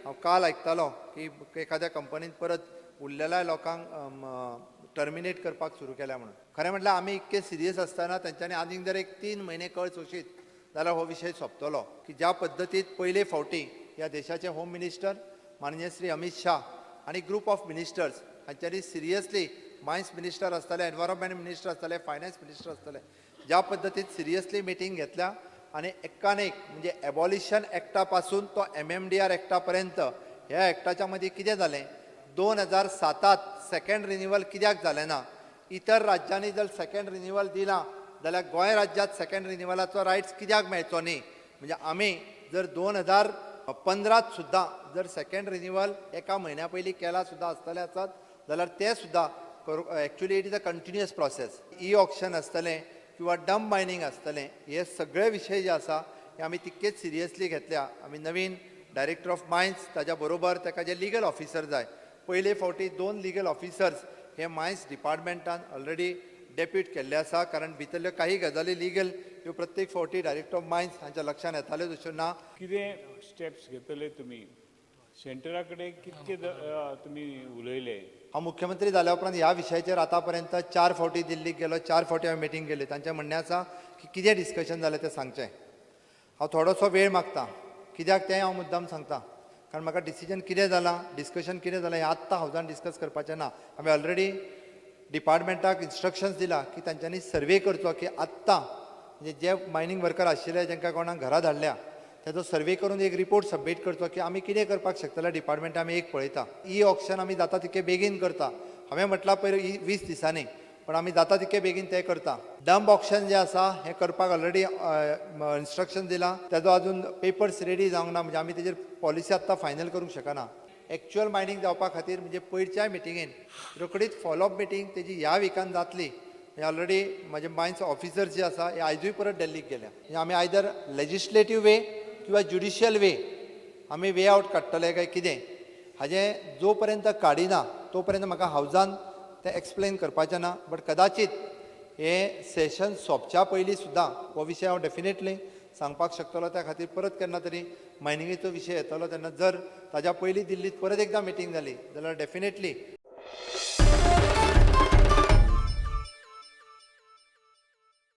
हांव काल आयकतालो की एखाद्या कंपनीन परत उरलेल्या लोकांक टर्मिनेट करपाक सुरू केल्या म्हणून. खरें म्हटल्यार आमी इतके सिरियस आसतना तेंच्यांनी आनीक जर एक 3 म्हयने कळ सोशीत जाल्यार हो विशय सोंपतलो. की ज्या पद्दतीत पयले फावटी ह्या देशाचे होम मिनिस्टर माननीय श्री अमित शाह आनी ग्रुप ऑफ मिनिस्टर्स हांच्यांनी सिरियसली, मायन्स मिनिस्टर आसतले, एनवायरमेंट मिनिस्टर आसतले, फायनान्स मिनिस्टर आसतले, ज्या पद्दतीत सिरियसली मिटींग घेतल्या आनी एकान एक म्हणजे एबॉलिशन एक्टा पासून तो MMDR एक्टा पर्यंत ह्या एक्टाच्या मदीं कितें जालें, 2007 सेकंड रिन्युअल कित्याक जालें ना, इतर राज्यांनी जर सेकंड रिन्युअल दिलां जाल्यार गोंय राज्यांत सेकंड रिन्युअलाचो रायट्स कित्याक मेळचो न्ही. म्हणजे आमी जर 2015 सुद्दां जर सेकंड रिन्युअल एका म्हयन्या पयलीं केला सुद्दां आसतलें आसत जाल्यार तें सुद्दां करूं. Actually it is a continuous process. E auction आसतलें किंवा डंप मायनींग आसतलें, हे सगळे विशय जे आसा हे आमी तितकेच सिरियसली घेतल्या. आमी नवीन डायरेक्टर ऑफ मायन्स ताज्या बरोबर ताका जे लिगल ऑफिसर जाय, पयले फावटी 2 लिगल ऑफिसर्स हे मायन्स डिपार्टमेंटान ऑलरेडी डेप्यूट केल्ले आसा, कारण भितरल्यो काही गजाली लिगल ह्यो प्रत्येक फावटी डायरेक्टर ऑफ मायन्स हांच्या लक्षांत येताल्यो तश्यो ना. कितें स्टेप्स घेतले तुमी सेंटरा कडेन, कितके तुमी उलयले? हांव मुख्यमंत्री जाल्या उपरांत ह्या विशयाचेर आतां पर्यंत 4 फावटी दिल्लीक गेलो, 4 फावटी हांवें मिटींग केली. तांचें म्हणणें आसा की कितें डिस्कशन जालें तें सांगचें. हांव थोडोसो वेळ मागता, कित्याक तें हांव मुद्दाम सांगता, कारण म्हाका डिसिजन कितें जालां, डिस्कशन कितें जालां हें आत्तां हावजान डिस्कस करपाचें ना. हांवें ऑलरेडी डिपार्टमेंटाक इन्स्ट्रक्शन्स दिला की तांच्यांनी सर्वे करचो की आत्तां म्हणजे जे मायनींग वर्कर आशिल्ले जांकां कोणाक घरा धाडल्या तेजो सर्वे करून एक रिपोर्ट सबमीट करचो की आमी कितें करपाक शकतले. डिपार्टमेंट आमी एक पळयता, ई ऑक्शन आमी जाता तितके बेगीन करता. हांवें म्हटलां पयर 20 दिसांनी, पण आमी जाता तितके बेगीन तें करता. डंप ऑक्शन जें आसा हें करपाक ऑलरेडी इन्स्ट्रक्शन दिलां, तेजो अजून पेपर्स रेडी जावंक ना, म्हणजे आमी तेजेर पॉलिसी आत्तां फायनल करूंक शकना. एक्च्युअल मायनींग जावपा खातीर म्हणजे पयरच्याय मिटिंगेन रोखडीच फॉलोअप मिटींग तेजी ह्या विकान जातली. म्हणजे ऑलरेडी म्हजे मायन्स ऑफिसर्स जे आसा हे आयजूय परत दिल्लीक गेल्या. म्हणजे आमी आयदर लेजिस्लेटीव वे किंवा ज्युडिशियल वे आमी वे आवट काडटले काय कितें हाजें जो पर्यंत काडिना तो पर्यंत म्हाका हावजान तें एक्सप्लेन करपाचें ना. बट कदाचीत हें सेशन सोंपच्या पयलीं सुद्दां हो विशय हांव डेफिनेटली सांगपाक शकतलो. त्या खातीर परत केन्ना तरी मायनिंगेचो विशय येतलो तेन्ना जर ताज्या पयलीं दिल्लीत परत एकदां मिटींग जाली जाल्यार डेफिनेटली